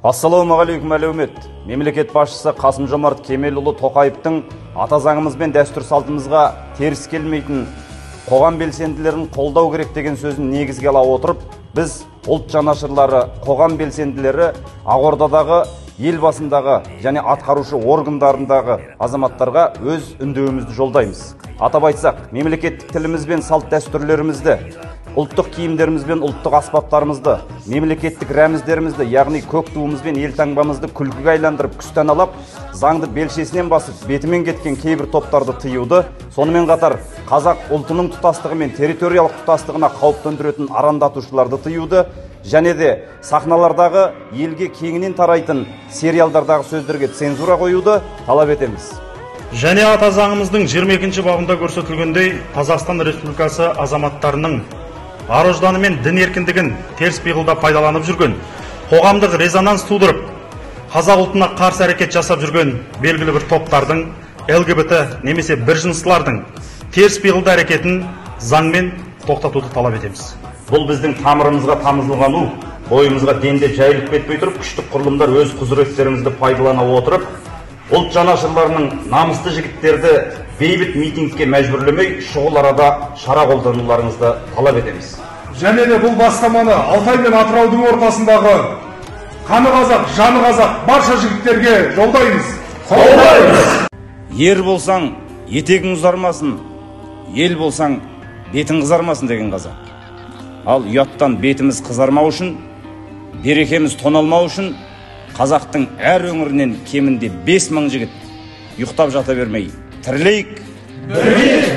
Ассалаумағалейкум, әлеумет. Мемлекет басшысы Қасым-Жомарт Кемелұлы Тоқаевтың ата заңымыз бен дәстүр салтымызға теріс келмейтін қоғам белсенділерін қолдау керек деген сөзін негізге ала отырып, біз ұлт жанашырлары, қоғам белсенділері Ақордадағы, ел басындағы және атқарушы органдарындағы азаматтарға өз үндеуімізді жолдаймыз. Атап айтсақ, мемлекеттік тіліміз бен салт дәстүрлерімізді, ұлттық киімдеріміз бен ұлттық аспаптарымызды, мемлекеттік рәміздерімізді, яғни көк туымыз бен елтаңбамызды күлкіге айландырып, күстаналап, заңды белшесінен басып, бетімен кеткен кейбір топтарды тыюды, сонымен қатар қазақ ұлтының тұтастығы мен территориялық тұтастығына қауіп төндіретін арандатушыларды тыюды, және де сахналардағы елге кеңінен тарайтын сериалдардағы сөздерге цензура қоюды талап етеміз. Және ата заңымыздың 22 бабында көрсетілгендей, Қазақстан Республикасы азаматтарының ар-ожданы мен дін еркіндігін теріс пиғылда пайдаланып жүрген, қоғамдық резонанс тудырып, қазақ ұлтына қарсы әрекет жасап жүрген белгілі бір топтардың, ЛГБТ немесе біржыныстылардың теріс пиғылды әрекетін заңмен тоқтатуды талап етеміз. Бұл біздің тамырымызға тамызылған у, бойымызға дендеп жайылып кетпей тұрып, күштік құрылымдар өз құзыреттерімізді пайдалана отырып, ұлт жанашырларының намысты жігіттерді бейбіт митингке мәжбүрлемей, шұғыл арада шара қолдануларыңызды талап етеміз. Және де бұл бастаманы Алтай мен Атыраудың ортасындағы қаны қазақ, жаны қазақ барша жігіттерге жолдаймыз. Қолдаймыз. Ер болсаң, етегің ұзармасын, ел болсаң, бетің қызармасын деген қазақ. Ал ұяттан бетіміз қызармау үшін, берекеміз тоналмау үшін қазақтың әр өңірінен кемінде 5000 жігіт ұйықтап жата бермей тірілейік, бірге.